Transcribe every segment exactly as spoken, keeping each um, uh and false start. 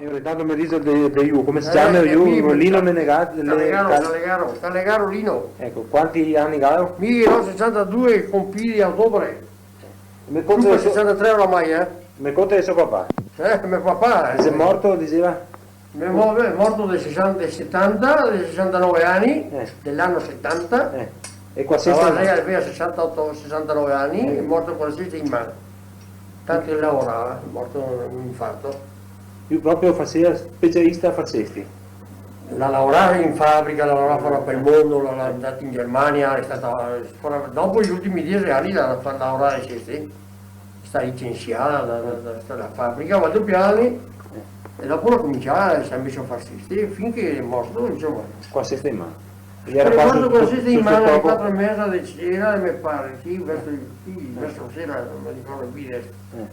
E ogni tanto me dixe de, de lu, come se ciama lu? Lino Menegatti, Calegaro, Calegaro, Calegaro Lino. Eco, quanti ani galo? Mi go sesantadue, compii a otobre. Me conta de so-, sesantatré oramai, eh. Me conta de so papà. Eh, me papà, eh. Xe morto, dixeva? Me mo-, xe morto de sesanta, setanta, de sesantanove ani, eh, de l'ano setanta. Eh. E qua sesta? Avea, avea sesantaoto, sesantanove ani, eh, xe morto qua sesta in man. Tanto che lavorava, xe morto un infarto. Lu proprio faseva specialista, far sesti? L'ha lavorà in fabrica, l'ha lavorà fora pel mondo, l'ha, l'ha ndà in Germania, xe stà fora, dopo i ultimi diese ani l'ha fat lavorare sesti. Xe stà licensià da, da, da, da, da fabrica, va due ani, e dopo l'ha comincià, s'ha meso a far sesti, finché xe morto, insoma. Qua sesta in man. L'era quasi, morto qua sesta in man, ale quatro e meza de sera, me pare, sì, verso, sì, verso sera, no me ricordo pì deso. Eh.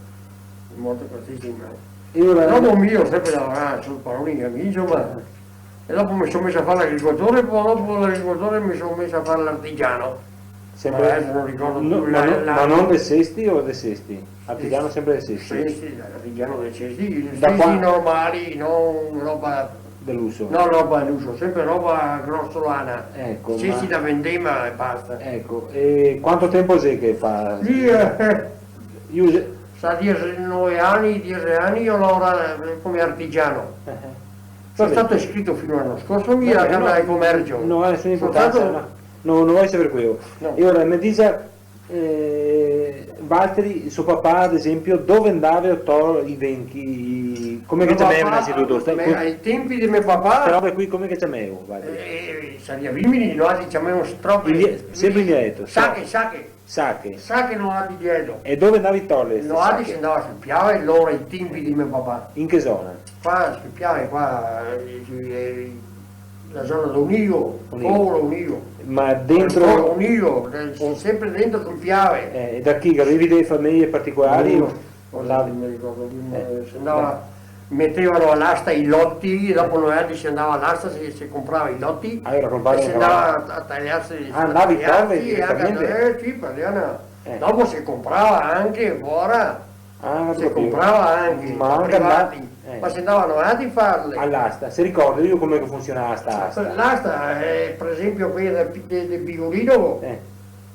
Xe morto qua sesta in man. E ora... Dopo mi go senpre lavorà sul parolin, insoma. Eh. E dopo me so meso a far l'agricoltore, po dopo l'agricoltore me so meso a far l'artigiano. Senpre... Ma deso no ricordo pì, ma la, no, la, ma no de sesti o de sesti? Artigiano senpre de sesti? Sesti, artigiano de sesti, da sesti qua-, normali, no roba de luso. No roba de luso, senpre roba grosolana. Eco, sesti da vendema e basta. Eco, e quanto tenpo xe che fa? Mi, eh, Lu xe... Sarà diesenove ani, diese ani, go lavorà, eh, come artigiano. Eh, eh. Son stà iscrito fin l'ano scorso, mi, a Camera de Comercio. No, eh, son stà... No, no vojo saver queo. No. E ora me dixa, eh, valtri, so papà, ad esenpio, dove ndava a tor i venti, come che ciamava inanzituto? Me, ai tenpi de me papà. Ste robe qui come che ciamava, valtri? Eh, eh, sarìa vimini, no, i ciamava strope. In die-, senpre in dialeto, sache, sache. Sache. Sache noaltri dieto. E dove ndavi a torle ste sache? Noaltri se ndava sul Piave, lora, ai tenpi de me papà. In che zona? Qua, sul Piave, qua, eh, su, eh, la zona de Onigo, Onigo. Covolo, Onigo. Ma dentro... Covolo, Onigo, eh, senpre dentro sul Piave. Eh, e da chi? Che gavevi dee fameje particolari? No. Cosa che me ricordo, eh, se ndava, metevano a l'asta i loti, e dopo noaltri se ndava a l'asta, se, se conprava i loti, e se ndava a, a taliarse, ah, andavi a taliarse, torle diretamente? Eh, sì, par via, eh. Dopo se conprava anche fora, ah, se conprava anche da privati, eh, ma se ndava noaltri a farle. A l'asta, se ricorda lu come che funsionava sta asta? L'asta, eh, par esenpio, quea de, de, de Pigolino, eh.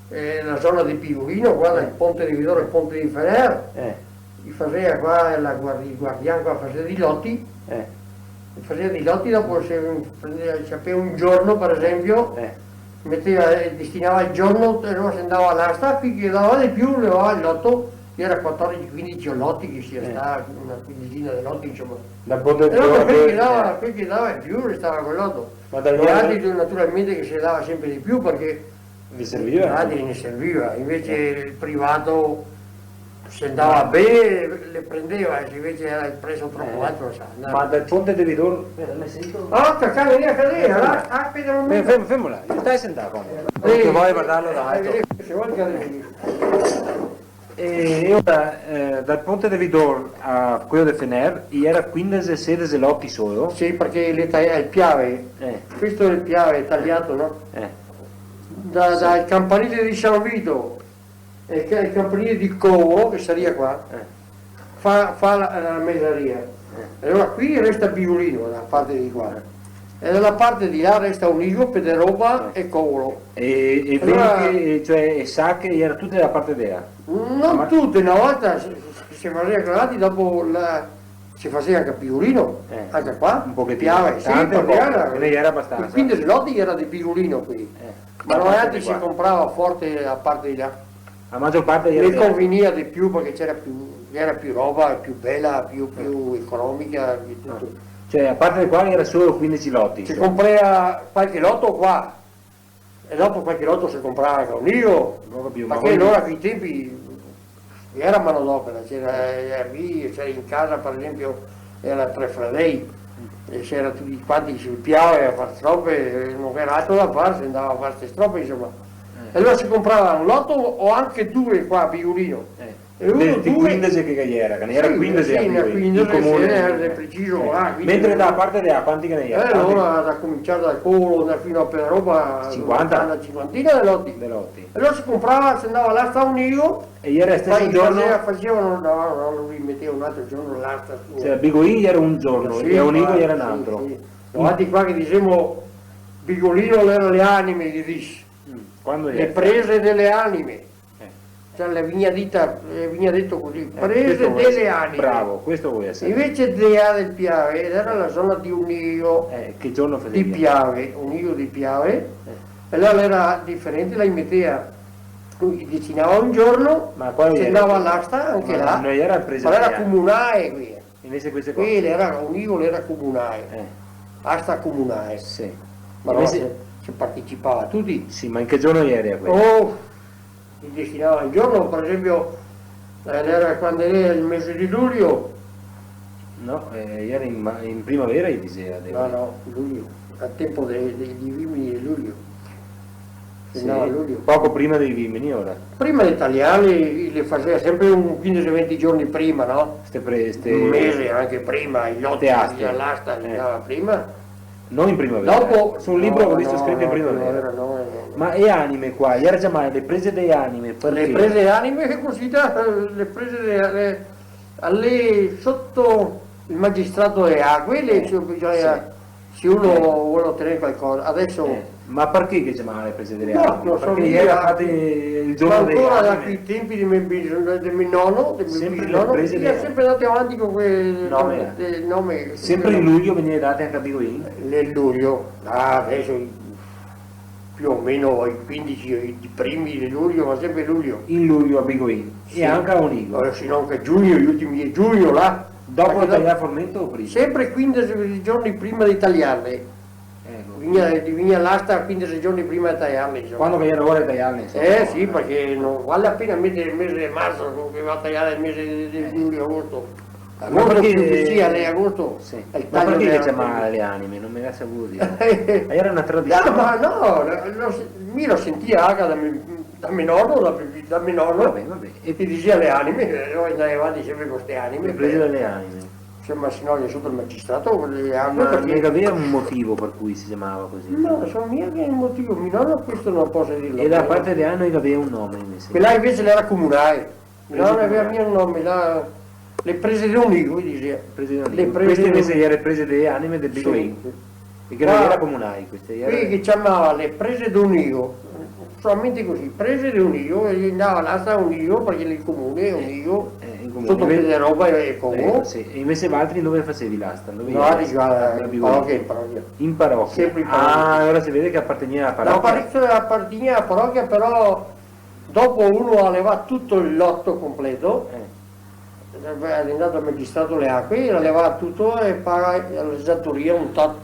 Eh, la zona de Pigolino, qua dal ponte de Vidor al ponte de Fener, eh, i fasea qua, la guar-, el guardian qua fasea dei loti, eh, i fasea dei loti, dopo se prendeva, se ciapea un giorno, par esenpio, eh, meteva, eh, destinava el giorno, e alora se ndava a l'asta, chi che dava de pì, levava el loto, ghe jera quatordici, quindeci loti, che sia stà na quindesina de loti, insoma. E dopo quel che dava, quel che dava de pì, restava col loto. Ma da... Noaltri, naturalmente, che se dava senpre de pì, parché... Ve serviva? Noaltri ne serviva, invese el privato, se ndava ben, le prendeva, e se invese jera el preso tropo alto, sa, no. Ma dal ponte de Vidor, speta, me sento? Oh, sta, vien a cadere, là, ah, speta un momento. Fermo, fermo là, stai sentà, comodo. Eh, che vojo vardarlo da alto. Eh, se vol cadere. E, e ora, eh, dal ponte de Vidor a queo de Fener, i jera quindese, sedese loti solo? Sì, parché le ta-, el Piave, eh, questo xe el Piave talià, no? Eh. Da, sì, dal campanile de San Vito e che, el campanile de Covolo, che sarìa qua, eh, fa, fa la, la mesaria. Eh. E alora qui resta Pigolino, da la parte de qua. Eh. E da la parte de là resta Onigo, Pederoba, eh, e Covolo. E, e alora venti, cioè, e sache, jera tute da la parte de là? No tute, na volta se, se, se fasea così, dopo la, se fasea anca Pigolino, eh, anca qua. Un pochetin. Piave, sì, tante, un po', parché jera, che ne jera abastansa. Quei quindese loti jera de Pigolino qui. Eh, ma noaltri se conprava forte la parte de là. La magior parte jera... Me convenia de pì parché jera pì, jera pì roba, pì bela, pì, pì economica, pì tuto. Cioè, a parte de qua jera solo quindese loti, insoma. Se conprava qualche loto qua, e dopo qualche loto se conprava anca Onigo, parché alora, a quei tenpi, jera manodopera, jera, eh, mi, jera in casa, par esenpio, jera tre fradei, e jera tuti quanti sul Piave a far strope, e no jera altro da far, se ndava a far ste strope, insoma. Eh. E alora se conprava un loto o anca due qua a Pigolino. Eh. E uno, due, quindese che ghe iera, che ghe iera quindese a Bigoin, in comune. Sì, sì, quindese, sì, eh, preciso, eh, ah, quindese. Mentre da parte de là, quanti che ghe iera? Eh, tanti. Alora, da cominciar dal Colo, da fin a Pedra Roba, cinquanta? Na cinquantina de loti. De loti. E alora se comprava, se ndava là, stava un nivo. E iera steso giorno? Faseva, faseva, no, no, no, lu i meteva un altro giorno là, sta su. Cioè, a Bigoin iera un giorno, sì, e a Onigo iera un altro. Sì, sì. Noaltri qua che disemo, Bigolino l'era le anime, che dise. Mm, quando iera? Le prese dele anime. Eh. Cioè, le vegniva dita, le vegniva dito cusì, eh, prese dele anime. Bravo, questo volevo saver. Invese de là del Piave, l'era la zona de Onigo. Eh, che giorno fasevi? De Piave, Onigo de Piave. Eh. E là l'era diferente, là i meteva, i destinava un giorno, ma qua se ndava a l'asta anche là, ma no iera prese de anime. Ma l'era comunale, qui. Invese queste qua? Quela l'era, Onigo l'era comunale. Eh. Asta comunale. Sì. Ma invese no, se, se partecipava tuti. Sì, ma in che giorno iera quela? Oh, i destinava un giorno, par esenpio, eh, l'era quando iera el mese de lujo. No, eh, iera in ma-, in primavera, i diseva, no, no, lujo, al tenpo de, de, dei vimeni de lujo. Sì, no, lujo. Poco prima dei vimeni, ora. Prima de taiarle, le faseva senpre un quindese, venti giorni prima, no? Ste pre-, ste... Un mese anche prima, i loti, ste aste. L'asta, eh, l'andava prima. No in primavera. Dopo, su un libro no, che go visto, no, scrito in primavera. No, primavera no, eh, no. Ma e anime qua, iera ciamà le prese de anime, parché? Le prese de anime, che cusì, eh, le prese de, le, Lì soto el magistrato de Aque, lì, eh, se bisogna, sì, se uno, eh, vol otener qualcosa. Adeso... Eh, ma parché che se ciamava le prese dele anime? No, no so. Parché i gera fate el giorno dele anime. Ma ancora da quei tenpi de me bis-, de me nono, de me bisnono, senpre le prese dele anime. I è senpre ndati avanti co quel nome, eh. Nome. Senpre in lujo vegneva date anca a Bigoin? Nel lujo. Ah, adeso più o meno i quindese, i primi de lujo, ma senpre lujo. In lujo a Bigoin. Sì. E anca a Onigo. Eh, se no anca giugno, i ultimi de giugno, là. Dopo taiar el formento o prima? Senpre quindese giorni prima de taiarle. Eco. Vegnea, vegnea l'asta quindese giorni prima de taiarle, insoma. Quando che gera ora de taiarle, insoma. Eh, sì, parché no vale la pena meter el mese de marzo, che va a taiar el mese de, de lujo, agosto. Ma parché, agosto, sì, agosto. Sì. Ma parché che se ciamava le anime? No me ga sapuo dir. Gera na tradision. No, ma no, lo, lo, mi lo sentia anca da me, da me nono, da me, da me nono. Va ben, va ben. E che diseva le anime, eh, no, ndava avanti senpre co ste anime. Le prese dele anime. Insoma, se no, ghe xe soto el magistrato, le anime, parché... Ma no gaveva un motivo par cui se ciamava cusì? No, so mia che xe un motivo, mi nono questo no poso dirlo. E da parte de là no gaveva un nome invese? Quela invese l'era comunale. No, no gaveva mia un nome, là, le prese de Onigo, i diseva. Prese de Onigo. Le prese de Onigo. Queste invese gera prese de anime de Bigoin. Sì. E che no gera comunai queste, gera... Qua, quei che ciamava le prese de Onigo, solamente cusì, prese de Onigo, e ndava là, sta Onigo, parché el comune, Onigo, eh, in comune, soto Pederoba e Como. Eco, sì. E invese valtri dove fasevi l'asta? Dove gera? No, digo, a Bigoin. Parochia, in parochia. In parochia. Senpre in parochia. Ah, alora se vede che apartegneva a parochia. No, parché apartegneva a parochia, però Dopo uno ga levà tuto el loto conpleto, eh, xe ndà dal magistrato Leaque, ga levà tuto e paga l'esatoria un tot.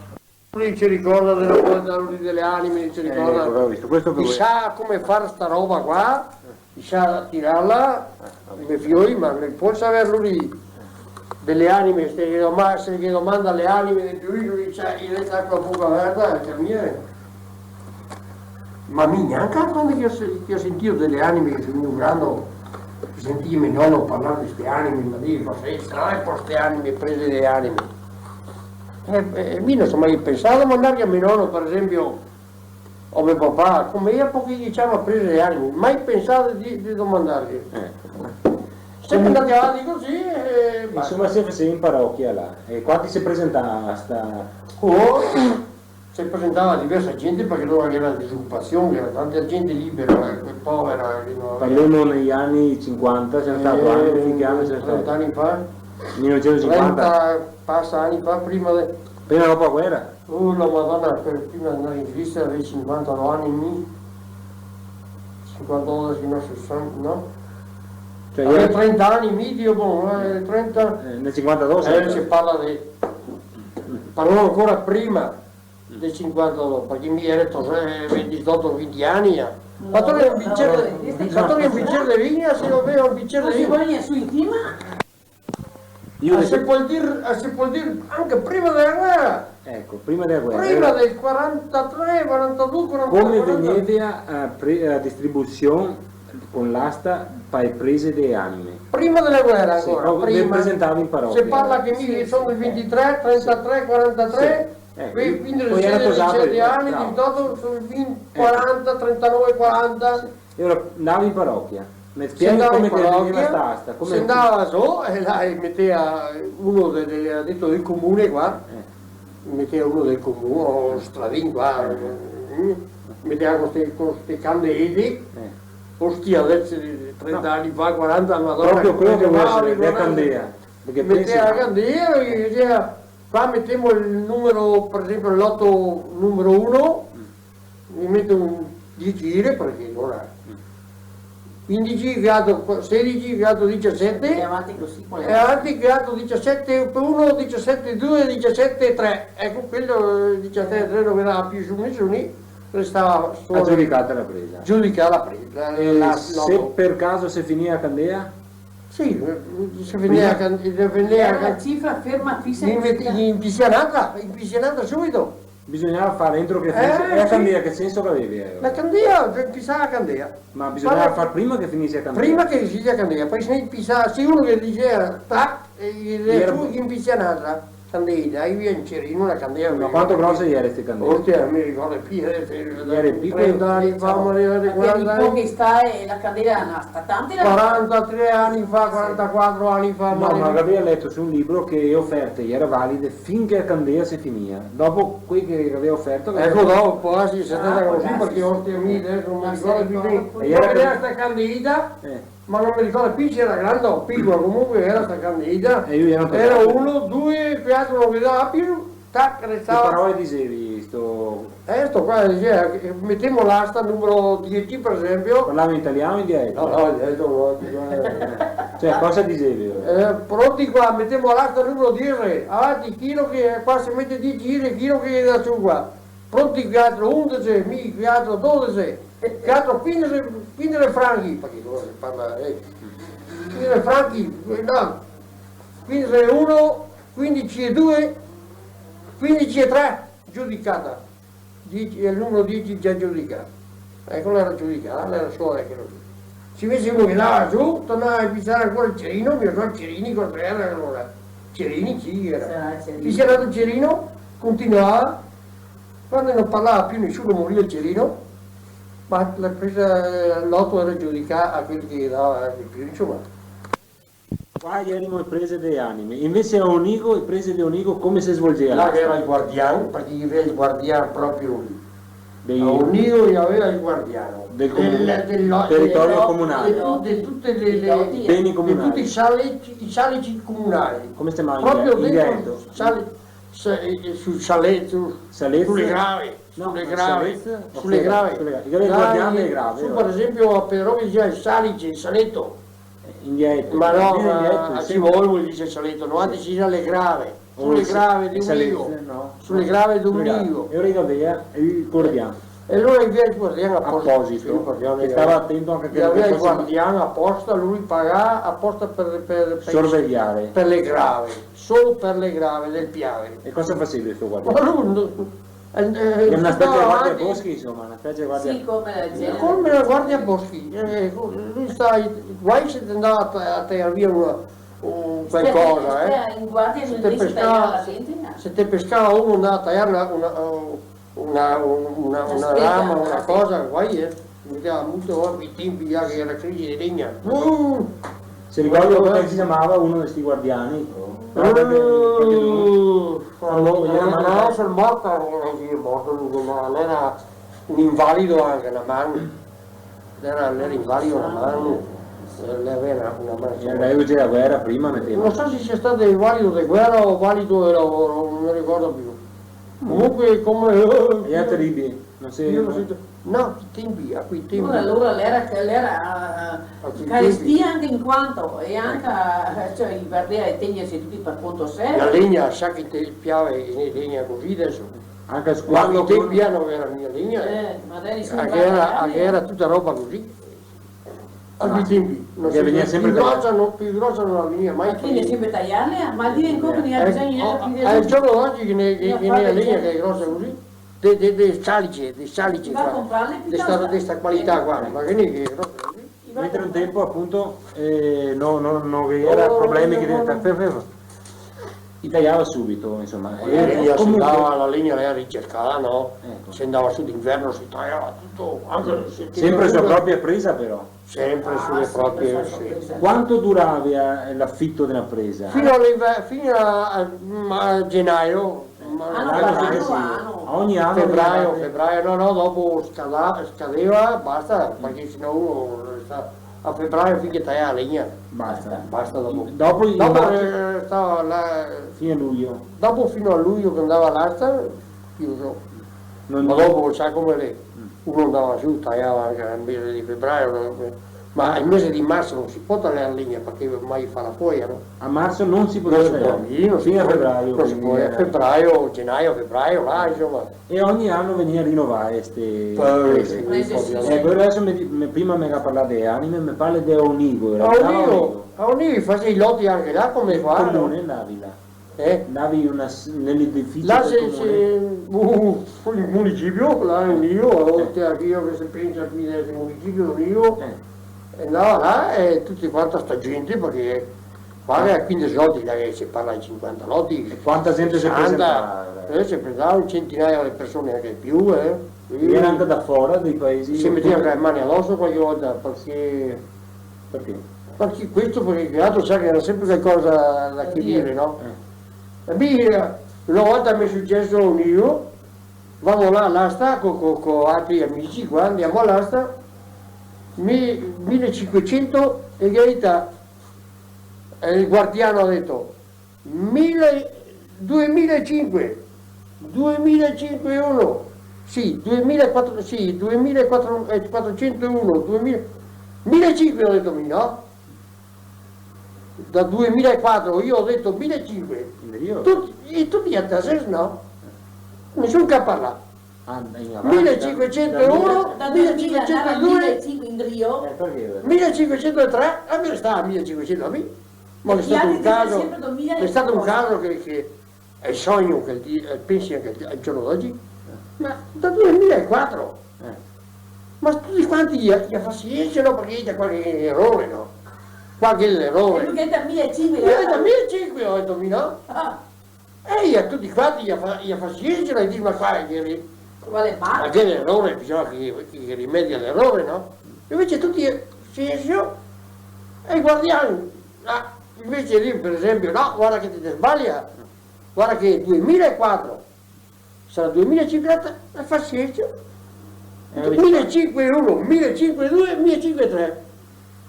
Lu se ricorda dela, dela, dele anime, se ricorda. Eh, eco, go visto. Questo che... Disà come far sta roba qua, disà tirarla, eh, me fioi, ma no pol saver lu dele anime, se ghe doma-, se ghe domanda le anime de Bigoin, lu dixe, "I resta co boca verta, che mia." Ma mi gnanca quando che go se-, che go sentìo dele anime, che so vegnù grando, che sentìo me nono parlar de ste anime, ma digo, "Ma sì, sa, co ste anime, prese de anime." E, e mi no so mai pensà a domandarghe a me nono, par esenpio, o me papà, come xe, parché i ciama prese de anime? Mai pensà de, de domandarghe. Eh. Senpre ndà avanti cusì, e basta. Insoma, se faseva in parochia là. E quanti se presentava a sta... Oh! Se presentava diversa gente, parché alora gera disocupasion, gera tanta gente libera, eh, povera, che no gaveva... Parlemo nei ani sinquanta, xe stà, eh, anche, che ano xe stà? Trenta ani fa. Milenovesentosinquanta? Trenta pasa ani fa, prima de... Prima o dopo la guera? Oh, la Madona, par, prima de ndar in Svisera gavevo sinquantadó ani, mi. Sinquantadó, no, sesanta, no? Cioè, gavevo trenta ani, mi, Dio, bon, eh, trenta. Eh, nel sinquantadó, eh, sempre. Se parla de, parlemo ancora prima del sinquantadó, parché mi gero, eh, disdoto, vinti ani, eh. No, no. Ma ti gavevi un bicer de, ma ti gavevi un bicer de vigna, se no gavevi un bicer de vigna. No se vol gnanca su in cima. A se pol dir, a se pol dir anca prima dela guera. Eco, prima dela guera. Prima del quarantatré, quarantadó, quarantatré, quaranta. Come vegneva a pre-, a distribusion co l'asta pa le prese de anime? Prima dela guera. Sì, ancora, proprio prima. Ve presentavi in parochia. Se parla che mi son del vintitré, trentatré, quarantatré, sì. Eh, quindi poi era sedici, tosà, disiciotto ani, no. Disiciotto, son venti, eh, quaranta, trentanove, quaranta. Sì. E alora andavi in parochia? Me spieghi come che vegniva sta asta? Se andava su e là e metea uno de, de, dito del comune qua, eh, metea uno del comune, o stradin qua, eh, metea co ste, co ste candele, eh, ostia, adeso trenta ani fa, quaranta, Madona, proprio quelo che volevo saver, la candela. Parché metea la candela e disea, "Qua metemo el numero, par esenpio, el loto numero uno, mm, ghe meto un dieci lire, parché alora, mm, quindici, che altro, sedici, che altro, disisete, e avanti cusì, e avanti, che altro, disisete uno, disisete due, disisete tre." Eco, quelo, eh, disisete tre no ghe dava pì su nesuni, restava solo a giudicare la presa. Giudicare la presa, eh, la, se per caso se finìa la candela? Sì, eh, se finìa la can-, se finìa la can-, cifra ferma, fissa, in, in pisianata, in pisianata subito. Bisognava far entro che finise. Eh, e la candela che senso che gaveva, eh? La candela, se pisava la candela. Ma bisognava far prima che finise la candela? Prima che finise la candela, po se ne pisava, se uno che disea tac, e ghe dea su, in pisianata. Candela, i vea in cerino, la candela. Ma quanto grose jere ste candele? Ostia, no me ricordo pì, eh, se, jere picole? Trenta ani fa, ma jere quaranta ani. Parché in poche sta, eh, la candela no sta tante, la... Quarantatré ani fa, quarantaquatro ani fa, ma... No, ma gavea leto su un libro che le oferte jere valide finché la candela se finìa. Dopo quei che gavea oferto... Eco, dopo, ah, sì, xe stà cusì, parché, ostia, mi adeso no me ricordo pì ben. E jera sta candela, eh. Ma no me ricordo pì se jera granda o picola, comunque jera sta candela. E lu jera... Jera uno, due, quatro, no ghe dava pì, tac, restava. Che parole disevi, sto... Eh, sto qua disea, eh, metemo l'asta numero dieci, par esenpio. Parlavi in italian o in dialeto? No, no, in dialeto no, eh. Cioè, cosa disevi? Eh, pronti qua, metemo l'asta numero diese, avanti, chilo che qua se mete diese lire, chilo che dà su qua. Pronti, quatro, undese, mi, quatro, dodese, quatro, quindese, quindese franchi, parché qua se parla, eh, quindese franchi, eh, no, quindese e uno, quindese e due, quindese e tre, giudicata. Dieci, el numero dieci già giudicà. Eco, l'era giudicà, l'era sola, eco. Se invese uno che ndava su, tornava a pisar ancora el cerino, mi so, cerini, cosa jera alora? Cerini, sì, jera. Sì, cerini. Pisà el cerino, continuava, quando no parlava pì nesuni, moria el cerino, ma la presa, el loto jera giudicà a quel che dava de pì, insoma. Qua jerimo le prese de anime. Invese a Onigo, le prese de Onigo come se svolgeva? Là ghe jera el guardian, parché ghe jera el guardian proprio lì. Dei... A Onigo ghe jera el guardian. Del comune, del, del lo-, teritorio comunale. De tu-, de tute le, le, beni comunali. De tuti i salici, i salici comunali. Come se ciama? Proprio dentro sale-, sa-, eh, eh, sul saleto, sale-, sule grave, no, sule grave, sale-, sule grave. Sule grave. Là, su, par esenpio, a Pedro ghe dise el salice, el saleto. In dialeto. Ma no, ma a Civol i dise saleto, no, antes i dise le grave, sule grave de Onigo. Sule grave de Onigo. E alora i gavea el guardian. E alora i gavea el guardian aposta. Aposito, sì, el guardian che stava atento anca a quel che... I gavea el guardian aposta, lu i pagava aposta par, par, par sorvegliare. Par le grave, solo par le grave del Piave. E cosa faseva sto guardian? Ma lu, eh, eh, jera na specie de guardia boschi, insoma, na specie de guardia... Sì, come la gente. Come la guardia boschi, eh, lu stava, guai se te ndava a ta-, a tajar via una, un qualcosa, eh. Speta, in guardia, se te pescava, se te pescava uno, ndava a tajar una, una, una, una, una rama, una cosa, guai, eh. Metea muto, oh, i tempi là che jera crisi de legna. Uh! Se ricorda come se ciamava uno de sti guardiani? Uh! Parché lu, parché lu, no, no, no, xe morto, eh, sì, xe morto lu, ma l'era un invalido anca, na man. L'era, l'era invalido na man, eh, l'avea na man. E l'era de la guera prima, me sembra. No so se sia stà invalido de guera o invalido de lavoro, no me ricordo pì. Comunque, come, eh, e l'era teribile, no se... Mi no sento, no, che tempi, a quei tempi. Alora, alora l'era, l'era, eh, carestia anca in quanto, e anca, eh, cioè, i perdea de tegnerse tuti par conto serio. La legna, sa che te piave, che ne legna cusì deso. Anca quando... Ma a quei tempi no ghe jera mia legna, eh. Eh, ma deso... Ah, che jera, ah, che jera tuta roba cusì. A quei tempi, no so, vegnea senpre taglià. Pì grosa no, pì grosa no la vegnea mai. Ma quindi senpre tagliarla, ma dire ancora che ne ga bisogno, eh, al giorno d'ogi che ne, che, che ne ga legna che xe grosa cusì, de, de, de salice, de salice qua, de sta, de sta qualità qua, ma che ne, che xe grosa cusì. Mentre un tempo, apunto, eh, no, no, no ghe gera problemi che... Fermo, fermo. I taiava subito, insoma. Eh, e comunque se ndava a la legna, la ricercava, no? Eco. Se ndava su d'inverno, se taiava tuto, anca se... Sempre su la propria presa, però. Sempre su le proprie, sì. Quanto durava, eh, l'afito de na presa? Fino a l'inver-, fino a, a, a genaio. Ma... Ah, no, no, no, no. Ogni ano? Febraio, febraio, no, no, dopo scada-, scadeva, basta, parché se no uno resta a febraio finché taia la legna. Basta. Basta dopo. Dopo, dopo, eh, stava là, fine luglio. Dopo fino a luglio che ndava l'asta, chiuso. Ma dopo sa come l'è, uno ndava su, taiava anca el mese de febraio, no? Ma el mese de marso no se pol taiar la legna parché ormai fa la foia, no? A marzo no se pol taiar. No se pol, no se pol. Fin a febraio, quindi, eh. Febraio, genaio, febraio, là, insoma. E ogni ano vegnea rinovà ste prese. Prese, sì, sì. Eco, deso me, me, prima me ga parlà de anime, me parla de Onigo, era bravo Onigo. A Onigo, a Onigo i fasea i loti anca là, come qua, no? Comune ndavi là? Eh? Ndavi una s-, nel edificio del comune? Là se, se, uh, fu el municipio, là Onigo, a volte anca mi che se pensa qui del municipio Onigo, eh, e ndava là e tuta quanta sta gente, parché qua che a quindese loti, là che se parla de sinquanta loti, sesanta. E quanta gente se presentava? Eh, se presentava un centinaio de persone, anca de più, eh. Sì. E gera anca da fora, dei paesi? Se metea anca le mani adoso qualche volta, parché... Parché? Parché questo, parché che altro, sa che gera sempre qualcosa da, da che dire, no? Eh. E mi, eh, una volta me xe suceso a Onigo, vado là a l'asta co, co, co altri amici qua, ndemo a l'asta, mi-, milesinquesento e ghe dita, e el guardiano ga dito, mile, duemilasinque, duemilasinque uno, sì, duemilaquatro, sì, duemilaquatro, eh, quattrocentouno, duemila, milesinque go dito mi, no? Da duemilaquatro, mi go dito milesinque. Tuti, e tuti i altri, no? Nesun che ga parlà. Ah, in avanti, milesinquesentouno, da, da duemila, milesinquesentodue, milesinquesentodue, eh, parché? Milesinquesentotre, e me restava milesinquesento a mi. Ma l'è stà un caso, l'è stà un caso che, che el sogno che el di-, el pensi anca al giorno d'ogi, ma da duemilaquatro. Eh. Ma tuti quanti i, i fa silensio, no, parché ghe xe qualche erore, no? Qualche erore. E lu che ga dito milesinque, eh, da milesinque go dito mi, no? Ah. E i tuti quanti i fa, i fa silensio, e dise, ma qua che ri-, quale bar? Ma che erore, bisogna che, che rimedia l'erore, no? Invese tuti silensio, e el guardian, ah, invese lì, par esenpio, no, varda che ti te sbagli, varda che duemilaquatro, sarà duemilasinque, e fa silensio. Eh, milesinqueuno, milesinquedue, milesinquetre.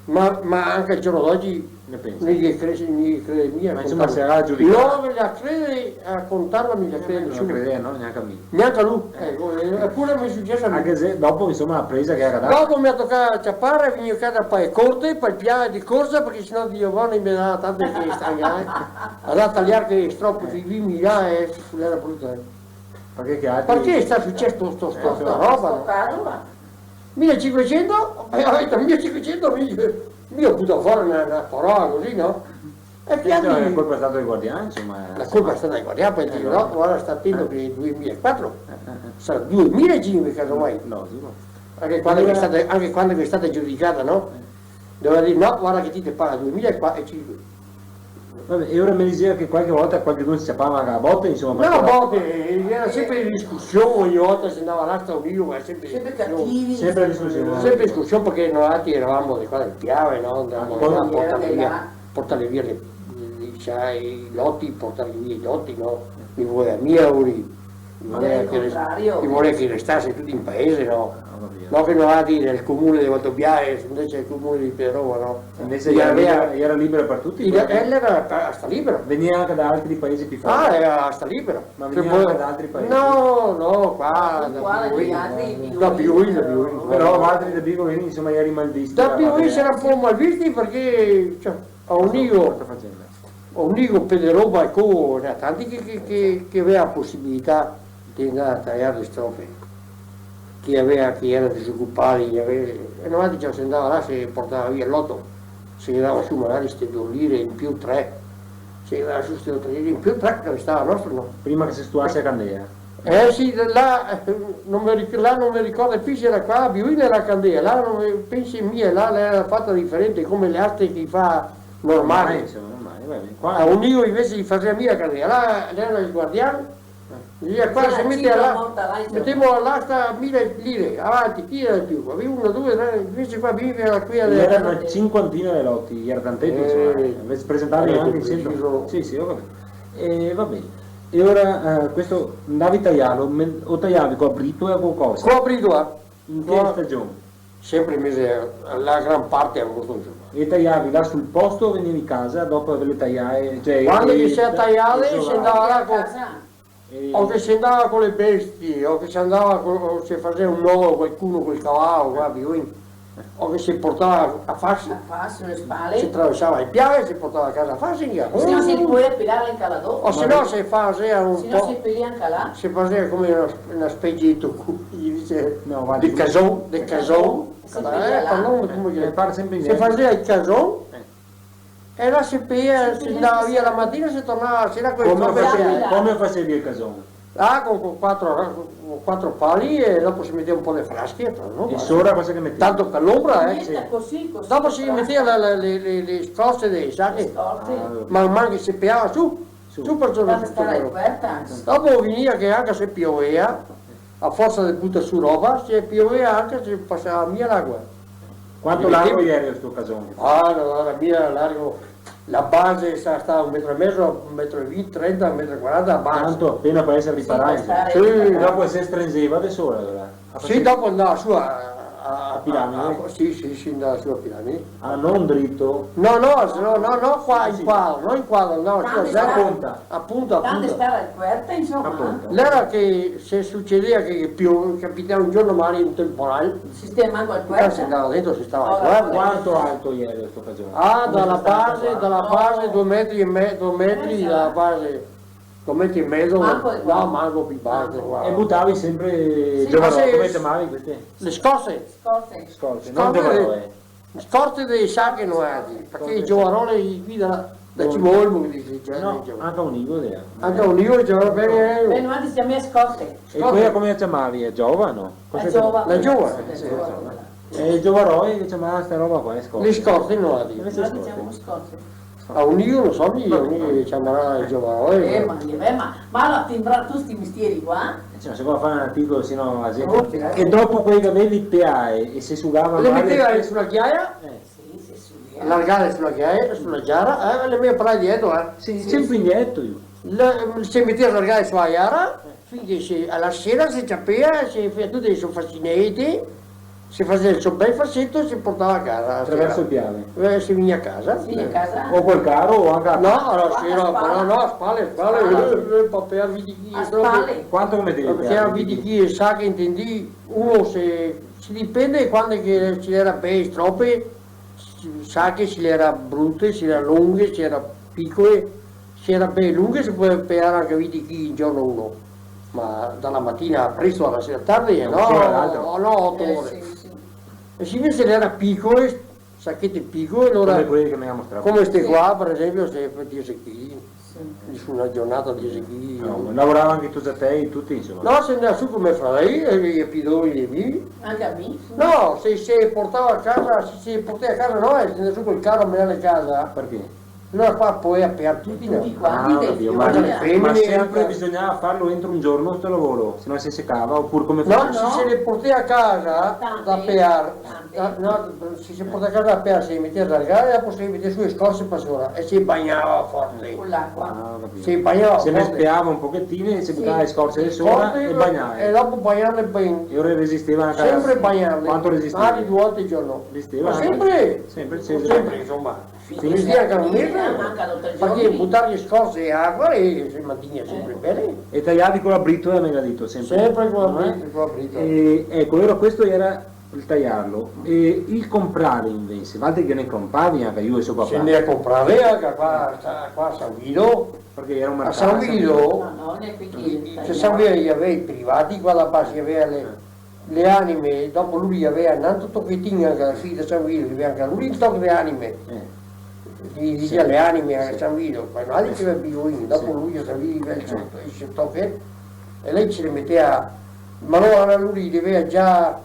Ma, ma anca al giorno d'ogi no i ghe crede, no i ghe crede mia. Ma insoma, se ga da giudicare. No, no i ghe crede, a contarla no i ghe crede nesuno. Eh, no i ghe crede, no, gnanca mi. Gnanca lu. Eh. Eco, eh, epure me xe suceso a mi. Anca se dopo, insoma, la presa che ga dato. Dopo me ga tocà ciapare, vegnir a casa par le corte, par piare de corsa, parché se no Dio buono me dava tante che stangare. Ga da taliar che stropo de vimila e l'era bruto, eh. Parché che altri... Parché xe stà suceso sto, sto, sto, sta roba, no? Sto caso, ma... Milesinquesento, e go dito, milesinquesento, mi, mi go butà fora na, na parola cusì, no? E questa la colpa xe stata del guardian, insoma, eh. La colpa xe stata del guardian, po' digo, no, varda, sta atento che xe duemilaquatro, sarà duemilasinque, casomai. No, digo. Anca quando che xe stata, anca quando che xe stata giudicata, no? Doveva dir, no, varda che ti te paga duemilasinque. Vabè, e ora me diseva che qualche volta qualchedun se ciapava anca a bote, insoma. No, parché bote, eh, gera senpre discusion, ogni volta se ndava là, sta unido, ma senpre discusion. Senpre cattivi. Senpre discusion. Senpre discusion, parché noialtri geraimo de qua del Piave, no? Ndavimo là a portar via, portar via le, le, i loti, portar via i loti, no? Mi voea mia, ora. I volea che res-, i volea che i restase tuti in paese, no? Ah, go capìo. No che noialtri, el comune de Valdobbiadene, invese el comune de Pedrova, no? Invese i gera libero, i gera libero par tuti, i gera, quindi? El gera pa-, sta libero. Vegnea anca da altri paesi pì fora? Ah, eh, sta libero. Ma vegnea anca da altri paesi? No, no, qua, da Piuin. Da Piuin, da Piuin. Però valtri da Piuin, insoma, i gera malvisti. Da Piuin i gera un po' malvisti parché, cioè, a Onigo, a Onigo, Pederoba e co, ghe n'era tanti che, che, che, che gavea la posibilità de ndar a taiar le strofe, che gavea, che gera disocupadi, che gavea, e noialtri se ndava là, se portava via el loto, se ghe dava su magari ste do lire in più, tre, se ghe dava su ste do lire in più, tre, che restava nostro, no? Prima che se stuase la candela. Eh sì, là, eh, no me ric-, là no me ricordo pì se era qua, Biuina era candela, là no me, penso mia, là l'era fata diferente, come le aste che i fa normali. Normali, insoma, normali, va ben. Qua a Unigo invese i fasea mia candela, là l'era el guardian, eh, dixea, qua se mete là, metemo a l'asta mile lire, avanti, chi era de pì? Gavevi uno, due, tre, invese qua mi era qui. Ghe era na cinquantina de loti, ghe era tanteti, insoma, eh, ve presentavi anca in centro. Sì, sì, go capìo. E va ben. E ora, eh, questo andavi a taiarlo, me-, o taiavi co a britola o co cosa? Co a britola. In che stagion? Senpre mese, la gran parte a agosto, insoma. E taiavi là sul posto o vegnevi casa dopo averle taiae? Cioè, quando che se taiae, se andava là co, o che se andava co le bestie, o che se andava co, o se fasea un nodo qualcuno col cavalo, qua, Biuin. O che se portava a fasi. A fasi, le spale. Se traversava le piaghe, se portava a casa a fasi, via. Se no se pol pilarle anca là dopo. O se no se fasea un po', se no se pilia anca là, se fasea come na, na specie de tocu, come se dixe, de cason, de cason. Se pilia là. Eh, par no, come che, se fasea el cason. Eh. E là se pea, se andava via la matina, se tornava la sera co le trombe. Come fasevi, come fasevi el cason? Ah, co, co quatro, co quatro pali e dopo se metea un po' de frasche, no? E sora cosa che metevi? Tanto par l'onbra, eh. Gnente, cusì, cusì, dopo se metea la, la, le, le, le scorse de sache. Le scorse. Ah, ok. Man man che se peava su, su par sora. Par star a coperta. Dopo vegnea che anca se piovea, a forsa de butar su roba, se piovea anca, se pasava via l'aqua. Quanto largo iera sto cason? Ah, no, iera mia largo, la base sarà stata un metro e mezo, un metro e vinti, trenta, un metro e quaranta, la base. Tanto apena par eser riparà, sì, par star riparà. Dopo se strenzeva de sora, alora? Sì, dopo andava su a, a, a piramide? Sì, sì, sì, andava su a piramide. Ah, no drito? No, no, no, no, no, qua, in quadro, no in quadro, no, su a punta. A punta, a punta. Tante stare coperte, insoma. A punta. L'era che se sucedea che pio-, capitava un giorno magari un temporal, sistemava el coperto. Se andava dentro, se stava al coperto. Quanto alto iera sto cason? Ah, da la base, da la base due metri e me-, due metri da la base, due metri e mezo, no, manco pì base, varda. E butavi senpre giovarole, come ciamavi queste? Le scorse. Scorse. Scorse, no giovarole. Scorse de sache, no, eh, parché i giovarole i vien da, da Cimo Olmo, che dixe, cioè, no, anca Unigo, eh. Anca Unigo, cioè, va ben, eh. Eh, no, i ciama scorse. E quela come la ciamavi? La giova, no? La giova. La giova? Eh, sì, la giova. E i giovarole che ciamava sta roba qua, le scorse. Le scorse, no, la dixe. Noi dixemo scorse. A Unigo, no so, mi, mi ciamarà el giovano, eh. Eh, ma, eh, ma, ma alora ti imparà tuti sti mestieri qua? Eh, cioè, se vuoi fare un articolo, se no la gente... Oh, certo. E dopo quei che avevi peae e se sugava male... Le meteva su la ghiaia? Eh. Sì, se sugava. Largare su la ghiaia, su la giara, eh, le meteva par dietro, eh. Sì, sì, sempre indietro io. Le, se meteva largare su la giara, finché se, a la sera se ciapea, se fea tute le so fasinete, se fasea el so bel faseto e se portava a casa. Traverso el Piave. Eh, se vegnea a casa. Sì, a casa. O col caro o anca a... No, no, sì, no, no, no, a spale, a spale, eh, eh, par pear viti chi, a spale. Quanto che metevi? Par pear viti chi, sa che intendì, uno se, se dipende quando che se l'era bele strope, sa che se l'era brute, se l'era longhe, se l'era picole, se l'era bele lunghe, se podea pear anca viti chi in giorno uno. Ma da la matina presto a la sera tarde, no? Un giorno a l'altro. No, no, oto ore. Eh, sì, sì. E se invese l'era picole, sachete picole, alora... Come quele che me ga mostrà. Come ste qua, par esenpio, se diese chi. Sì. Su na giornata diese chi. No, lavorava anca i to zatei, tuti, insoma. No, se ndea su co me fradei, e i pidoni de mi. Anca mi, sì. No, se, se portava a casa, se, se portava a casa, no, e se ndea su col caro a menar a casa. Parché? Alora qua podea pear tuti, no? Tuti quanti, ah, ho capito, ma, ma senpre bisognava farlo entro un giorno sto lavoro, se no se secava, opure come facevi? No, se, se le portea a casa da pear, tante. Ah, no, se se portea a casa da pear, se le metea a largare, dopo se le metea su le scorse par sora e se bagnava forte. Con l'acqua. Ah, ho capito. Se bagnava forte. Se mespeava un pochetin e se butava le scorse de sora e bagnava. E dopo bagnarle ben. E alora resisteva anca... Senpre bagnarle. Quanto resisteva? Magari due volte al giorno. Resisteva anca? Ma senpre. Senpre, senpre. Senpre, insoma. Sì, sì, anca un mese. Parché butar le scorse e acqua e se mantiene senpre bene. E taiavi co la britola, me ga dito, senpre. Senpre co la britola, co la britola. E, eco, alora questo iera el taiarlo. E el conprare invese, valtri ghe ne conpravi anca lu e so papà? Se ne conprava anca qua, qua a San Guido. Parché iera un mercato. A San Guido, no, no, no xe qui che... Se San Guido i gavea i privati, qua da parte i gavea le, le anime, dopo lu i gavea un altro tochetin anca, sì, da San Guido, i gavea anca lu un toche de anime. Eh. I dixea le anime a San Guido, ma no i dixea Biuin, dopo lu a San Guido i gavea el so, el so toche. E lei se le metea, ma no, alora lu i le vea già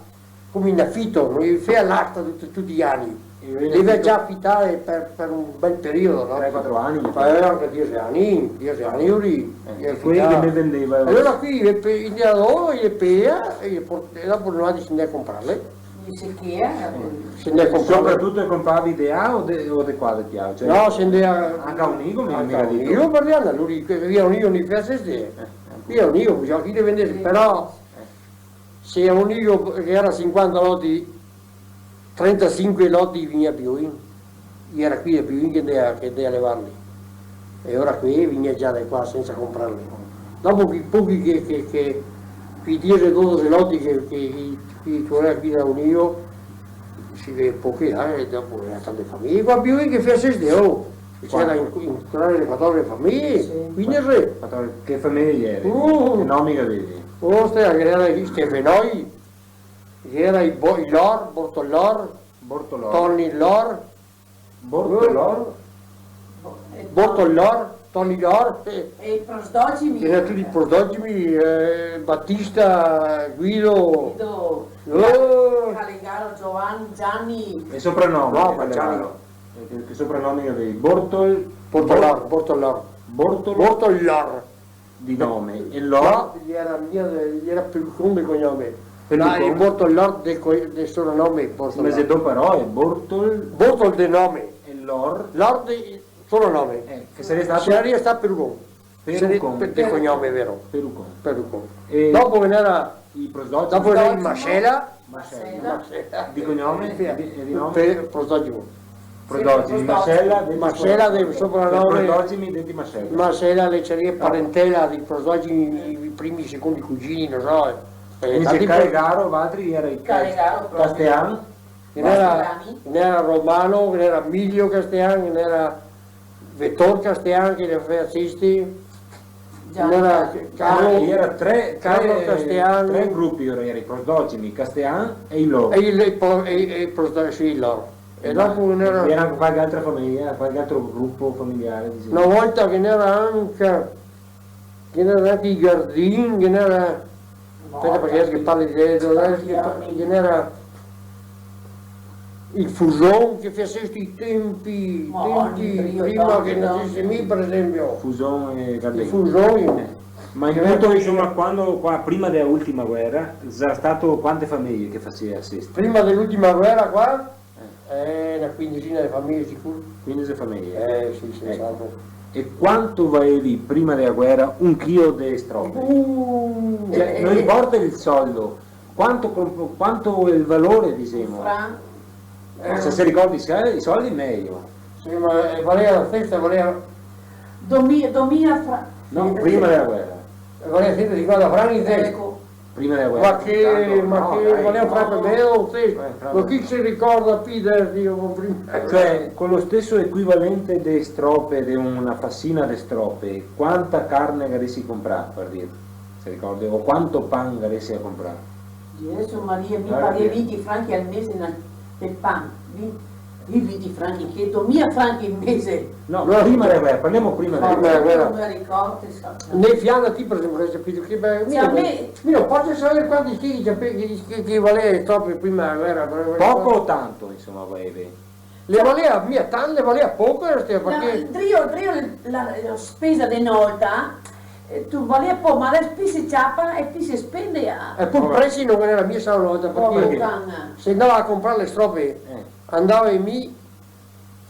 come in afito, no? I fea l'asta tuti, tuti i ani. I le vea già afitate per, per un bel periodo, no? Tre, quatro ani. Ma anca diese ani, diese ani, lu i... Eh, e quei che ne vendeva? Alora qui, i le pe-, i le dava, i le pea, e i le por-, e dopo noialtri se ndea a comprarle. Dixe che era, eh. Se ndea a comprarle. Sopratuto compravi de là o de, o de qua, de Piave? Cioè, no, se ndea anca a Onigo, mi, anca mi a Onigo, parché lu i, via Onigo, i fea seste. Eh, eh. Via Onigo, bisogna che i le vendese, però, eh, se a Onigo, che era sinquanta loti, trentasinque loti i vegnea a Piovin, i era qui a Piovin che ndea, che ndea a levarli. E alora quei vegnea già de qua sensa comprarli. Dopo quei pochi che, che, che, quei diese, dodese loti che, che, che, che i tornea qui da Onigo, se vede pochi, eh, e dopo era tante fameje. Qua a Piovin che fea seste, oh, che ghe era in, in, in quatordese fameje, sì, quindese. Quatordese, che fameje ghe era? Uh. Che nomi che gavevi? Oh, stea, che ghe era i Stefanoi, che ghe era i Bo-, i Lor, Bortolor, Bortolor. Toni Lor. Bortolor? Eh. Bortolor, Toni Lor, eh. E i Prosdocimi. Ghe n'era tuti i Prosdocimi, eh, Batista, Guido. Guido, eh. Calegaro, Giovanni, Gianni. E sopranomi, no, ma Calegaro. Gianni. Eh, che, che sopranomi che gavevi? Bortol-, Bortolor, Bor-, Bortolor. Bortol-, Bortolor. Di nome, e Lor? No, i era mia, i era Pelucon de cognome. Pelucon? No, el Bortolor de co-, de soronome, Bortolor. Ma xe do parole, Bortol-, Bortol de nome. E Lor? Lor de soronome. Eh, che saria stà? Saria stà Pelucon. Pelucon. Saria pe-, de cognome, vero? Pelucon. Pelucon. E dopo ghe n'era i Prosdocimi? Dopo ghe n'era i Mascela. Mascela. Mascela. Di cognome? Sì. E di, e di nome? Pe-, Prosdocimo. Prosdocimi, Prosdocimi. Mascela, deti Mascela, de sopranome. Prosdocimi, deti Mascela. Mascela, le saria parentela dei Prosdocimi, i, i primi, i secondi cugini, no so, eh. Eh, invese tanti Calegaro, valtri, i era i Ca-, Calegaro proprio. Castean? Ghe n'era, Casteani? Ghe n'era Romano, ghe n'era Milio Castean, ghe n'era Vetor Castean, che i le fea seste. Già. Ghe n'era Carlo, i era tre, Carlo tre, Castean. Tre grupi, i era i Prosdocimi, Castean e i Lor. E i, e po-, e, e Prosdo-, sì, i Lor. E dopo ghe n'era... Ghe n'era anca qualche altra fameja, qualche altro grupo familiare, disemo. Na volta ghe n'era anca, ghe n'era anca i Gardin, ghe n'era, speta, parché deso che parli de, deso che pa-, ghe n'era i Fuson, che fea seste i tenpi, i tenpi prima che nasese mi, par esenpio. Fuson e Gardin. I Fuson. Eh. Ma in tuto, insoma, quando, qua, prima dea ultima guera, sarà stato quante fameje che fasea seste? Prima de l'ultima guera qua? Eh. Eh, na quindesina de fameje sicuro. Quindese fameje. Eh, sì, sì, eco. Esato. E quanto vaevi prima dea guera un chio de strope? Uh! Cioè, no inporta el soldo, quanto comp-, quanto el valore, disemo. Fran-, eh. Se se ricordi i so-, i soldi, mejo. Sì, ma, eh, valea la stesa, valea... Domila, domila fra-, no, sì, prima dea guera. Valea sentosinquanta franchi, sì. Eco. Prima dea guera. Ma che, tanto, ma no, che, dai, valea un franco e mezo, sì. Eh, franco. Ma chi se ricorda pì deso, Dio, prima? Cioè, co lo steso equivalente de strope, de na fasina de strope, quanta carne garesi comprà, par dir? Se ricordi? O quanto pan garesi comprà? Gesù Maria, mi paghe vinti franchi al mese na-, del pan. Vinti, vinti franchi, che domila franchi al mese. No, prima dea guera, parlemo prima dea guera. No me ricordo, sa. Ne fiada ti, par esenpio, che, che, beh, mi no, mi no poso saver quanti schei che, che, che, che valea strope prima dea guera, par esenpio. Poco o tanto, insoma, vaevi? Le valea mia tan-, le valea poco, eh, parché... No, drio, drio la, la spesa de na volta, eh, tu valea poco, ma deso pì se ciapa e pì se spende, ah. E po i presi no ghe n'era mia, sa, na volta, parché se ndava a comprar le strope, eh, ndava mi,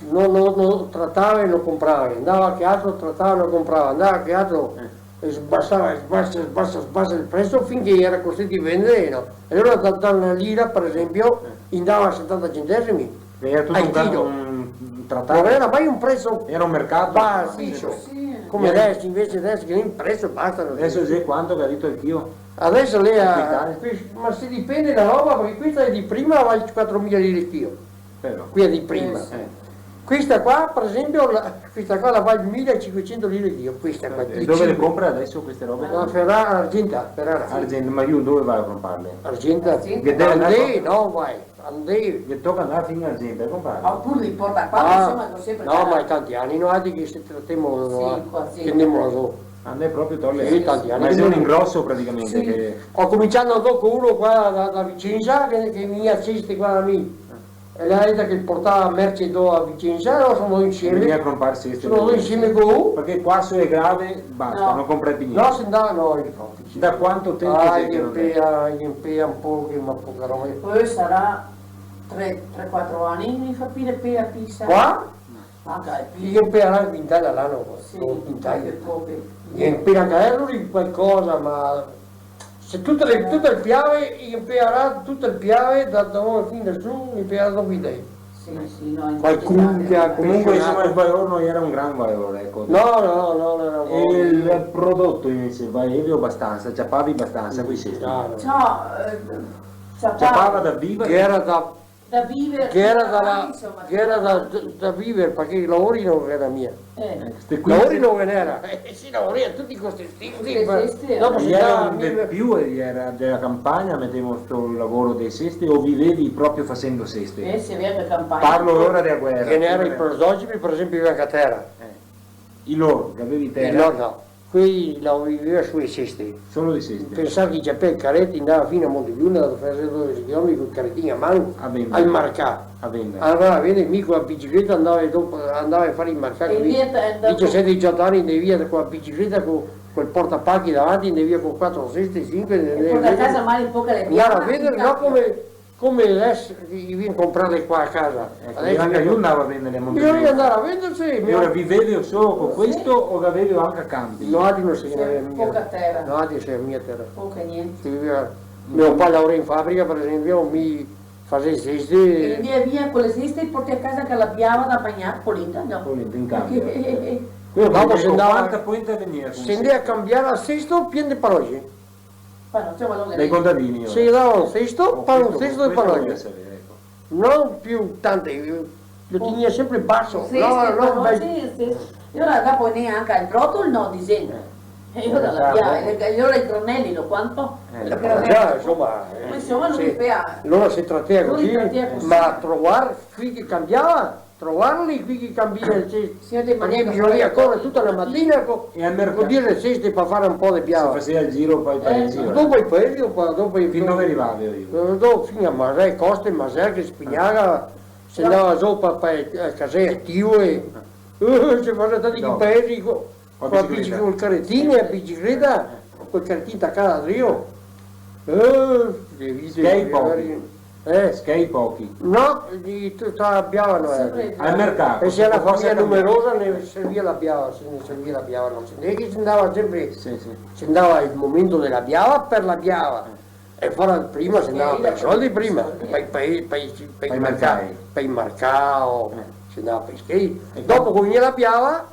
no, no, no tratava e no comprava, ndava che altro, tratava e no comprava, ndava che altro, eh, e sbasava, e sbasa, sbasa, sbasa el preso finché i era costreti a vendere, no? E alora da, da na lira, par esenpio, eh, i ndava a setanta centesimi. Al chilo. Era tuto un, un tratato. No ghe n'era mai un preso baso, fiso. Era un mercato. Sì, sì. Come deso, invese deso che el preso basta, no? Deso xe quanto che ga dito el chio? Deso l'è a, ma se dipende da roba, parché questa xe de prima, vale quatromila lire el chio. Però. Questa xe de prima. Eh, sì. Questa qua, par esenpio, la, questa qua la vale milacinquesento lire el chio, questa qua. Eh, e dove le compra deso queste robe? La Ferra-, Argenta, Ferrara. Argenta, ma lu dove va a comprarle? Argenta. Argenta. Che deve andar... Andè, no, vai. Andè. Che toca andar fin a Argenta a comprarle. Opure li porta qua, ah, insoma, no sempre... No, ma xe tanti ani, no, che se tratemo, sì, no, qua, sì, che ndemo là. Ah, no xe proprio Torle. Sì, tanti ani. Ma xe un ingroso praticamente. Sì. Che go comincià do co uno qua da, da Vicenza, che, che vegnea seste qua da mi. E l'era el che portava merce do a Vicenza, e alora so ndà insieme. Vegnea a comprar seste. So ndà insieme co lu. Parché qua su le grave basta, no compre pì gnente. No, se ndava, no, infati, sì. Da quanto tempo xe che no xe? Ah, i inpea, i inpea un poco, ma poca roba. Poi sarà tre, tre, quatro ani, mi fa pì de pea pisa. Qua? Anca de pì. I inpearà un quintal a l'ano, sì, un quintal. Anca pochi. I inpea anca lori qualcosa, ma se tuto el, tuto el Piave, i inpearà tuto el Piave, da, da fin da su, i inpearà do quintal. Sì, sì, no. Qualcun che ga... Comunque, insoma, el valor no era un gran valor, eco. No, no, no, no, no. E el prodoto invese, vaevi abastansa, ciapavi abastansa, coi sesti? Ciao, eh, ciapava da viver? Che era da Da viver, che era da, insoma, che era da, da viver, parché lavori no ghe n'era mia. Eh. Lavori no ghe n'era. Eh, sì, lavori tuti co ste sesti, sì, ma dopo se... Era un de pì, era dela campagna, metemo, sto lavoro dei sesti, o vivevi proprio fasendo sesti? Eh, se vede campagna. Parlo ora dela guera. Ghe n'era i prototipi, par esenpio, i vivea a tera. Eh. I lori, che gavevi tera? I lori no. Quei là vivea su le seste. Solo le seste? Pensar che i ciapea el careti, ndava fin a Montebiuna, da far dodese chilometri col caretin a man, a vender. Al marcà. A vender. Andava a vender, mi co la bicicleta ndava dopo, ndava a far i marcà. E qui, via, eh, dopo disisete, disdoto ani, ndava via co la bicicleta, co, col portapachi davanti, ndava via co quatro seste, sinque, e ndava portà a casa, magari un po' che le... Ndava a vender, no come Come deso che i vien comprare qua a casa. Eco, deso anca lu ndava a vender a Monte Più. Bisogna ndare a vender, sì. E alora vivevi solo co questo o gavevi anca campi? Noaltri no se gavea mia. Poca tera. Noaltri se gavea mia tera. Poca gnente. Se vivea, me papà lavorava in fabrica, par esenpio, mi fasea seste. E ndea via co le seste, portea a casa anca la biava da magnar, polenta, no? Polenta in cambio. Dopo se ndava, quanta polenta vegnea con se ndea a cambiar a sesto pien de panoce. Dai contadini, ora. Sì, no, sesto, par un sesto de panoce. No pì tante, lo tegnea senpre baso. Sì, no, sì, no, no, sì, sì. E ora dopo neanca el brotol, no, dise. Eh. E ora la pia-, e ora i graneli, lo quanto? Eh, i graneli. Già, insoma, eh, ma insoma, no se fea. Alora se tratea cusì, ma trovar quei che cambiava, trovarli quei che cambiava, sì. Sì, parché bisogna correr tuta la matina co, e al mercato, co diese seste par far un po' de biava. Se fasea el giro par i paesi, eh, dopo i paesi, dopo, dopo i... Fin dove rivavi? Eh, do-, fin a Masè, Coste, Masè, che Spignaga, se ndava zo par, par, eh, Casea Estivo, e, eh, se fasea tanti paesi co, co la bicicleta, col caretin, la bicicleta, col caretin tacà drio. Eh, che vite, schei pochi. Eh? Schei pochi. No, i, tuta la biava no era. Sempre. Al mercato, e se la fameja numerosa, ne servia la biava, se ne servia la biava, no. Se ne, che se ndava senpre, sì, sì, se ndava el momento dela biava par la biava. Eh. E fora prima se ndava par i soldi prima, par i, par i, par i, par i mercai, par i mercai, eh, se ndava par i schei. E dopo, co vegnea la biava,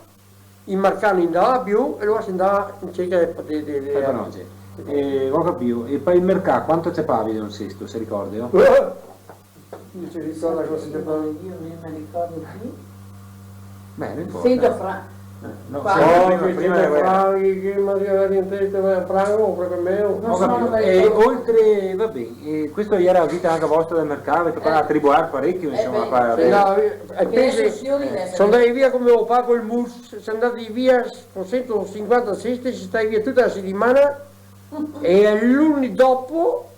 i mercai no ndava pì, e alora se ndava in serca de, de, de, de... Panoce. Eh, go capìo. E par i mercai quanto ciapavi de un sesto, se ricordeo? Eh! No se ricorda cosa ciapavi? Io no me ricordo pì. Beh, no importa. Sento fra-, eh, no, qua. Sento prima, prima dela guera. Sento fra-, che, che mi gaveva in testa, ma franco, proprio meo. No so, no me ricordo. E oltre, va ben, e questa gera la vita anca vostra del mercato, parché qua a tribular parechio, insoma, sì, qua, sì. No, e pensi, so ndai via co me papà col mus-, so ndai via co sento sinquanta seste, so stà via tuta la setimana, e el luni dopo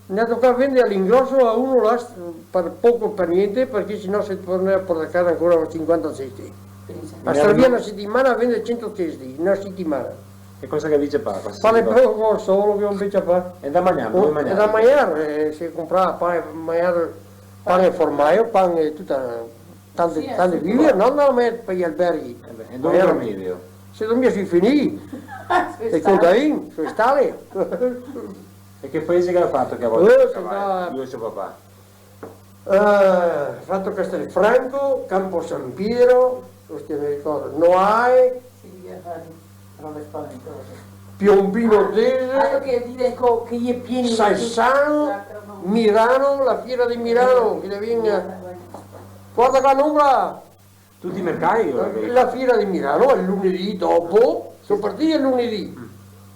ndea a tocar vender a l'ingroso a uno là, par poco, par gnente, parché se no se tornea a portar casa ancora sinquanta seste. Pensa. A star via na setimana a vender sento seste, na setimana. E cosa che dixe papà? Pane poco, solo che no ghe n'era. E da magnar, oh, da magnar? E da magnar, eh, se comprava pane, magnar, pane e formaio, pane e tuta, tante, tante bibie, no, no, ma par i alberghi. Eh beh, e dove dormivi? Se dormia sui fenili, sui stali. Sui contadini, sui stali. E che paese che ga fato che a volta? Eh, se va, lu e so papà. Eh, fato Castelfranco, Campo San Piero, ostia, me ricordo, Noae, sì, che fa robe spaventose. Piombino Dese, ah, che dire co-, che i è pieni di Saisano, Mirano, la fiera di Mirano, che ne vien. Guarda qua, l'ombra! Tuti i mercai, ora che... La fiera di Mirano el lunedì dopo, so partì el lunedì. Mm.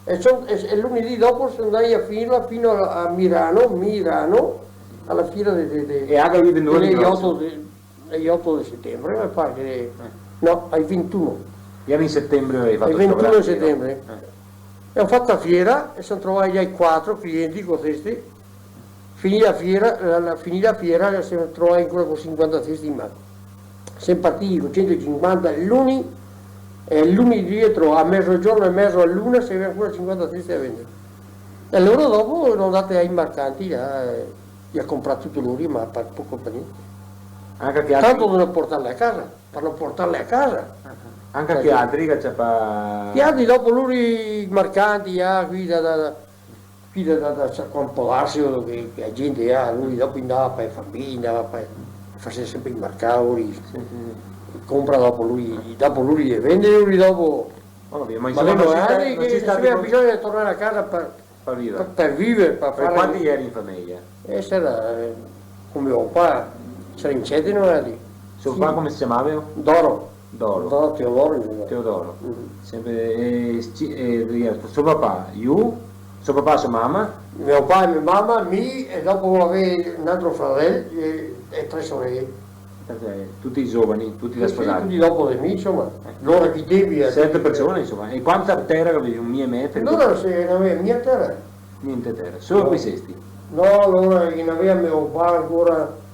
E so, e, e lunedì dopo so ndai a finirla fino a, a Mirano, Mirano, a la fiera de, de, de... E anca lì vendevano i grosi? Ai oto de, ai oto de setembre, me pare che, eh, no, ai ventuno. Iera in setembre, gavevi fato sto gran giro. El ventuno de setembre. Eh. E go fato a fiera, e se son trovai là i quatro clienti co sesti. Finì a fiera, la, la, finì a fiera, se son trovai ancora co sinquanta sesti in man. Se son partì co sento e sinquanta el luni, e el luni dietro, a mezogiorno e mezo, a l'una, se gaveva ancora sinquanta sesti da vendar. E alora dopo son ndati ai marcanti, là, e, e a comprar tuto lori, ma par poco, par gnente. Anca che altri... Tanto da no portarle a casa, par no portarle a casa. Anca che altri che ciapa... Che altri dopo lori, i marcanti, ah, qui da, da, da, qui da, da, da, sa, Campobasso, che, che la gente, ah, lori dopo ndava par le fameje, ndava par, faseva senpre i marcai, lori, sì, sì, sì, compra dopo lori, dopo lori le vende, lori dopo. Ho capito, ma insoma, no xe stà, no xe stà, che se gaveva bisogno de tornar a casa par, par viver. Par, par viver, par far... Parché quanti ieri in fameja? Eh, sarà, eh, co me papà, sarà in sete, no? So papà come se ciamava? Doro. Doro. Doro Teodoro. Teodoro. Mm. Senpre, eh, sci-, eh, so papà, lu, so papà, so mama? Me papà e me mama, mi, e dopo gaveva un altro fradel, e, e tre sorele. Parché tuti giovani, tuti da sposar. Sì, sì, tuti dopo de mi, insoma. Eh. Lora che i tempi, eh, sete persone, insoma. E quanta tera che gavevi? Un mia metri? Lora se no gaveva mia tera. Gnente tera, solo coi sesti? No, lora che ghe n'aveva me papà ancora,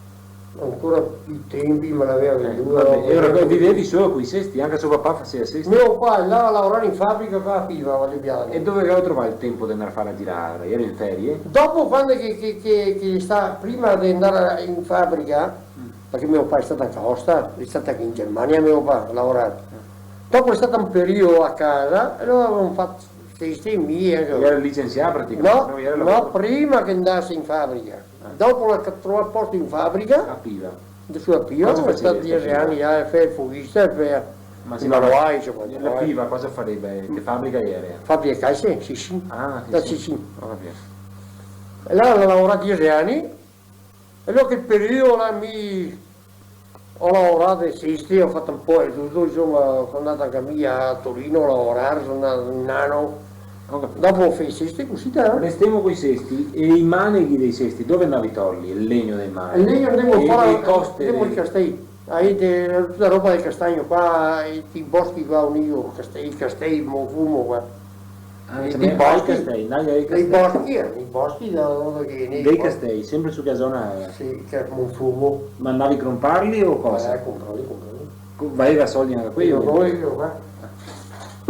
ancora i tempi, ma l'aveva venduo. Eh, va ben, e lora vivevi solo coi sesti? Anca so papà faseva sesti? Me papà ndava a lavorar in fabrica qua a Piva, a Lubiana. E dove che lo trovava el tempo de ndar a far a girar? Iera in ferie? Dopo, quando che, che, che, che sta, prima de ndar in fabrica, mm, parché me papà xe stà anca a Aosta, xe stà anca in Germania me papà a lavorar. Eh. Dopo xe stà un periodo a casa, e alora gavemo fato sesti, mi, eh. Iera licensià praticamente, no? No, iera... No, lavoro. Prima che ndase in fabrica. Eh. Dopo l'à trovà posto in fabrica. A Piva. Su a Piva, cosa faseva in sta fabrica? Xe stà diese ani, eh, el foghista, el faseva... Ma sì, i manuai, insoma, la Piva cosa fareva? Che fabrica iera? Fabrica de calse, sì, sì. Ah, sì, sì. Da sì, sì. Ho capito. E là l'à lavorà diese ani, e dopo quel periodo là mi go lavorà de sesti, go fato un po' de tuto, insoma, so ndà anca mi a Torino a lavorar, so ndà un ano. Ho capito. Dopo go fato sesti cusì, eh. Restemo coi sesti, e i maneghi dei sesti, dove ndavi a torli el legno dei maneghi? El legno ndemo fora, e le coste ndemo dei... in Castei. Là, tuta roba de castagno qua, i, i boschi qua, unì, Castei, Castei, Monfumo qua. Ah, i, i boschi, i boschi, eh, i boschi da dove che... Dei Castei, senpre su che zona? Sì, che xe Monfumo. Ma ndavi a comprarli o cosa? Eh, comprarli, comprarli. Co-, valeva soldi anca quei?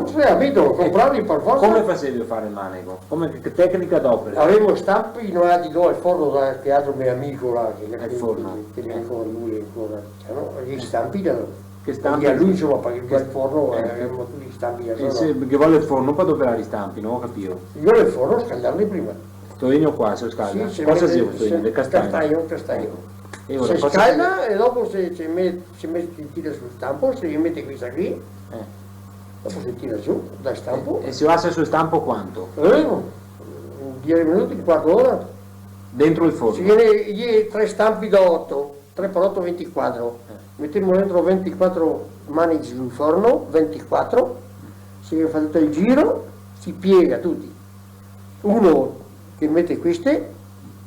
Sì, comprarli par forsa. Come fasevi a far el manego? Come, che, che tecnica doperi? Gavemo stampi, no, là, al forno, là, che altro me amico là, che... Al forno. Che, che ghe n'è ancora lu, ancora. Eh, no, i stampi là. Che stampi? E lu, insoma, parché qua al forno, eh, gavemo tuti i stampi là. Eh, sì, parché vol el forno par doperar i stampi, no? Go capìo. Ghe vol el forno, scandarli prima. Sto legno qua se scalda? Sì, se mete, cosa xe sto legno? De castagno? Castagno, castagno. Eco. E alora se cosa... Se scalda e dopo se, se me-, se me-, se tira sul stampo, se mete questa qui. Eh. Dopo se tira su dal stampo. E, e se lasa sul stampo quanto? Eh, diese minuti, un quarto d'ora. Dentro el forno? Se ghe n'è, ghe n'è tre stampi da oto. Tre par oto, ventiquatro. Eh. Metemo dentro ventiquatro maneghi sul forno, ventiquatro, se fa tuto el giro, se piega tuti. Uno che mete queste,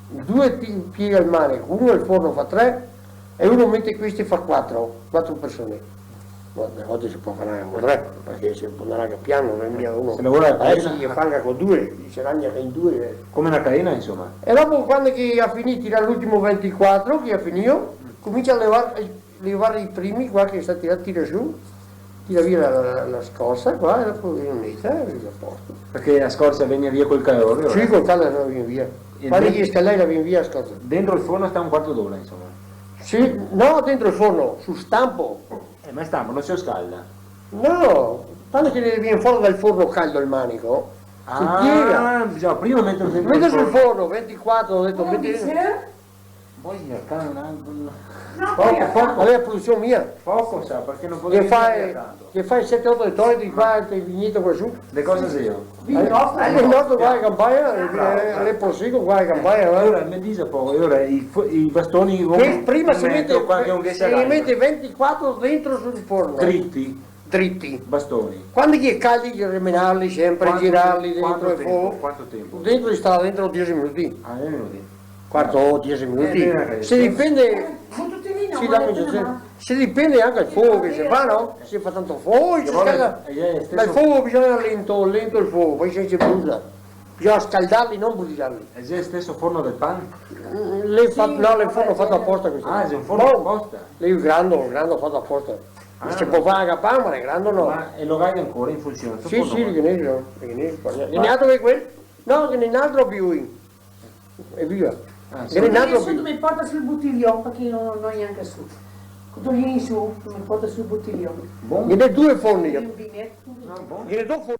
due pi-, piega el manego, uno el forno fa tre, e uno mete queste, fa quatro, quatro persone. Ma a volte se pol far anca co tre, parché se pol andar anca piano, no xe mia uno. Se lavora... Deso se fa anca co due, se ragna anca in due, eh. Come na cadena, insoma. E dopo, quando che ga finì, tira l'ultimo ventiquatro, che ga finìo, comincia a levar, levar i primi qua che sta tirà, tira su, tira via la, la, la scorsa qua, e dopo vien neta, e vien a posto. Parché la scorsa vien via col calore, sì, ora? Col calore la vien via. E... Quando che xe scaldà la vien via la scorsa. Dentro el forno sta un quarto d'ora, insoma. Sì, no, dentro el forno, sul stampo. Eh, ma el stampo no se scalda? No, quando che vien fora dal forno caldo el manego, se piega. Ah, bisogna prima meterlo dentro el forno. Mete sul forno, ventiquatro, go dito, mete... Poi ghe n'è un altro. No, poco, poco. Gaveva produsion mia. Poco, sa, parché no podeva... Che fa, che fa sete, oto de toni, qua, te vigneto qua su. De cosa xe? Vino nostro. Eh, el nostro qua in campagna, eh, el prosego qua in campagna, eh. Alora, me dise un po', alora i fo-, i bastoni... Che prima se mete, qua, che no se mete ventiquatro dentro sul forno. Driti? Driti. Bastoni. Quando che xe caldi, remenarli sempre, girarli dentro el forno. Quanto tempo? Quanto tempo? Dentro i sta dentro diese minuti. Ah, diese minuti. Quarto, diese minuti. Eh, eh, eh, se dipende, sì, dame, se, se dipende anca el fogo che se fa, no? Se fa tanto fogo, se scalda. Ma el fogo bisogna lento, lento el fogo, po se brusa. Bisogna scaldarli, no brusiarli. Xe el steso forno del pan? Mm, l'è fa-, no, l'è un forno fato aposta cusì. Ah, xe un forno aposta? L'è grando, grando, fato aposta. Ah, se pol far anca pan, ma l'è grando, no. Ma e lo ghe n'è ancora in funsion? Sì, sì, ghe n'è, ghe n'è, ghe n'è altro che quel? No, ghe n'è un altro più in. Eviva. Ah, sì. Ghe n'è un altro più. Adeso tu me porta su el botilion, parché no, no xe gnanca su. Quando vien su, tu me porta su el botilion. Bon. Ghe n'è due forni. Un vinetto. Ah, bon. Ghe n'è due forni.